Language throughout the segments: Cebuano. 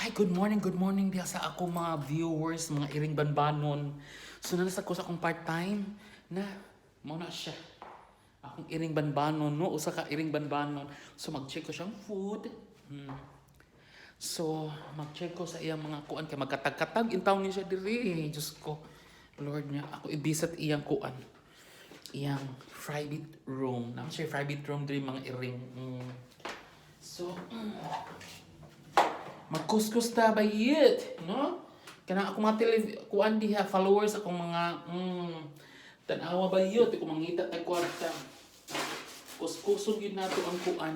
Hi, good morning diha sa ako mga viewers, mga iring banbanon. So nasa ko sa akong part-time na mao na siya. Akong iring banbanon, no? Usa ka iring banbanon. So mag-check ko siyang food. So mag-check ko sa iyang mga kuan kay magkatag-katag intaw ni siya diri. Diyos ko. Lord niya, ako i-visit iyang kuan. Iyang private room. Naa siya private room diri, mga iring. So, magkuskus ta bayit, no? Kanang ako mga tele kuan diha, followers akong mga tan-awa bayot ko mangita tag kwarta. Kuskuson gyud nato ang kuan.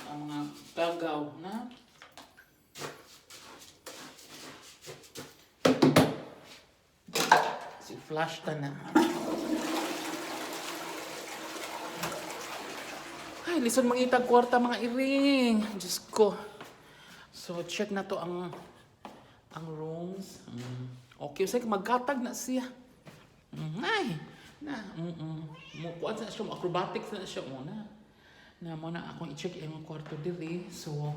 Ang mga gagaw na. Si flash ta na. Ay, listen, mangitag kwarta, mga iring. Diyos ko. So, check na to ang rooms. Okay, usay magkatag na siya. Ay, na, Mo kuan sa siya, mo acrobatics na siya mo na. Na mo na akong i-check ang kwarto diri. So,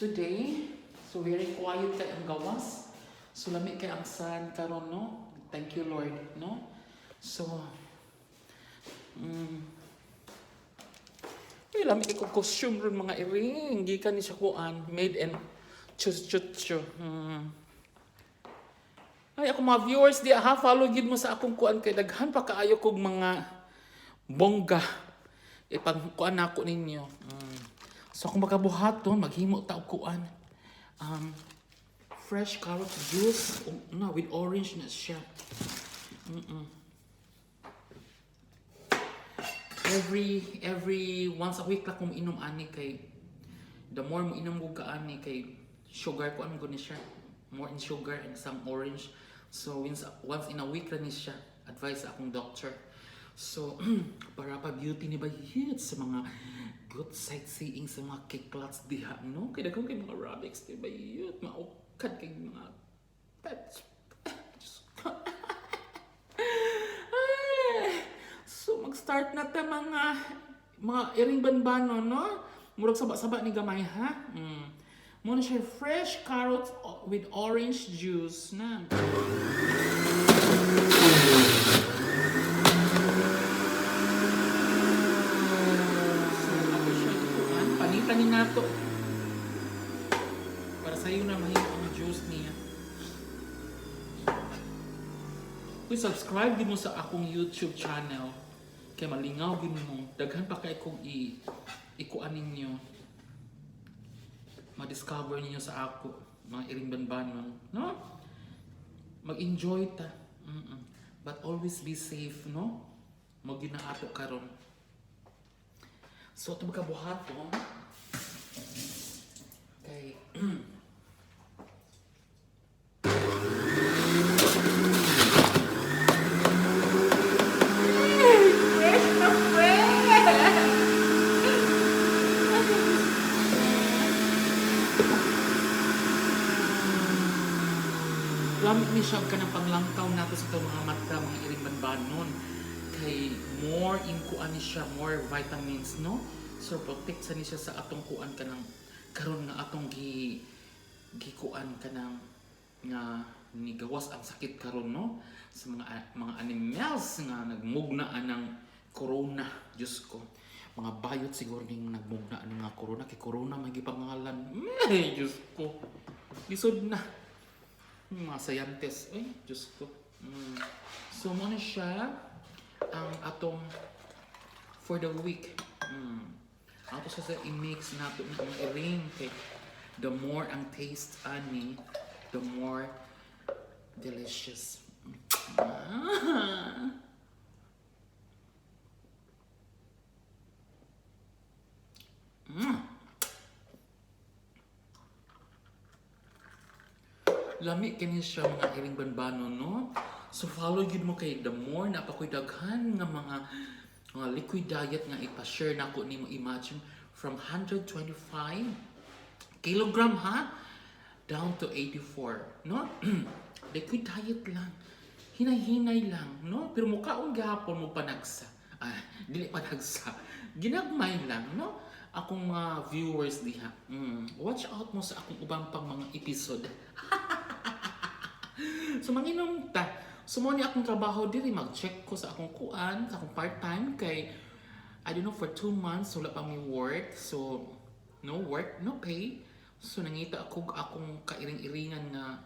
today, so very quiet kay ang gawas. So, lami kay ang sun karon, no? Thank you, Lord, no? So, Uy, lami kay kog costume ron, mga iring. Gikan ni siya kuan. Made in chus chus chu. Ay, ako mga viewers di ha, follow gid mo sa akong kuan kay daghan pa kaayo kog mga bongga. Ipang kuan nako ninyo. So kung makabuhaton, maghimo ta og kuan. Fresh carrot juice, oh, na with orange na siya. Every once a week lang kung inom ani kay the more mo inom ko ka ani kay sugar ko ano ni siya, more in sugar and some orange. So once in a week ra ni siya advice sa akong doctor. So para pa beauty ni ba hit sa mga good sightseeing sa mga kiklats diha, no? Kay daghan kay mga rabbits di ba yut maukad kay mga pets. Diyos ko. Ay, so mag-start na ta, mga iring banbano, no? Murag saba-saba ni gamay ha. Muna siya fresh carrots with orange juice na. So ako siya ikuan, panitan ni nato. Para sayo na mahimo ang juice niya. Uy, subscribe din mo sa akong YouTube channel. Kay malingaw gid mo. Daghan pa kay kong ikuan ninyo. Ma-discover ninyo sa ako, mga iring banbanon, no? Mag-enjoy ta. But always be safe, no? Mo gyud na ato karon. So ato makabuhaton kay fresh na fresh! Lami ni siya ka ng panglangkaw nato sa itong mga mata, mga iring banbanon. Kay more in kuan ni siya, more vitamins, no? So protect sa ni siya sa atong kuan kanang karon nga atong gi gikuan kanang nga nigawas ang sakit karon, no, sa mga animals nga nagmugna anang corona. Diyos ko, mga bayot siguro ning nagmugna ani nga corona kay corona may gipangalan. Ay, Diyos ko, lisod na mga scientists. Ay, Diyos ko. So mo na siya ang atong for the week. Ato sa i-mix nato na ang iring kay the more ang taste ani, the more delicious. Ah. Lami kini siya, mga iring banbano, no? So follow gyud mo kay the more na pa ko'y daghan nga mga liquid diet nga ipa-share nako nimo. Imagine, from 125 kilogram ha, down to 84, no? Liquid diet lang, hinay-hinay lang, no? Pero mukaon gihapon mo panagsa. Ah, dili panagsa. Ginagmay lang, no? Akong mga viewers diha. Watch out mo sa akong ubang pang mga episode. So manginom ta. So mo ni akong trabaho diri, mag-check ko sa akong kuan, sa akong part-time kay I don't know, for 2 months wala pa mi work. So no work, no pay. So nangita ako og akong kairing-iringan nga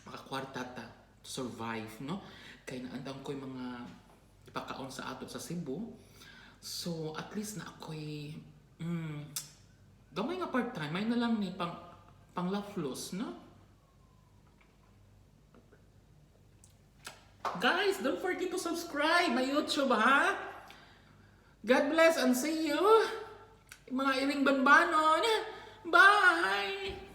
makakwarta ta to survive, no? Kay naandam ko'y mga ipakaon sa ato sa Cebu. So at least na ako'y gamay nga part-time, may na lang ni pang panglaflos, no? Guys, don't forget to subscribe my YouTube, ha? God bless and see you. Mga iring banbanon. Bye!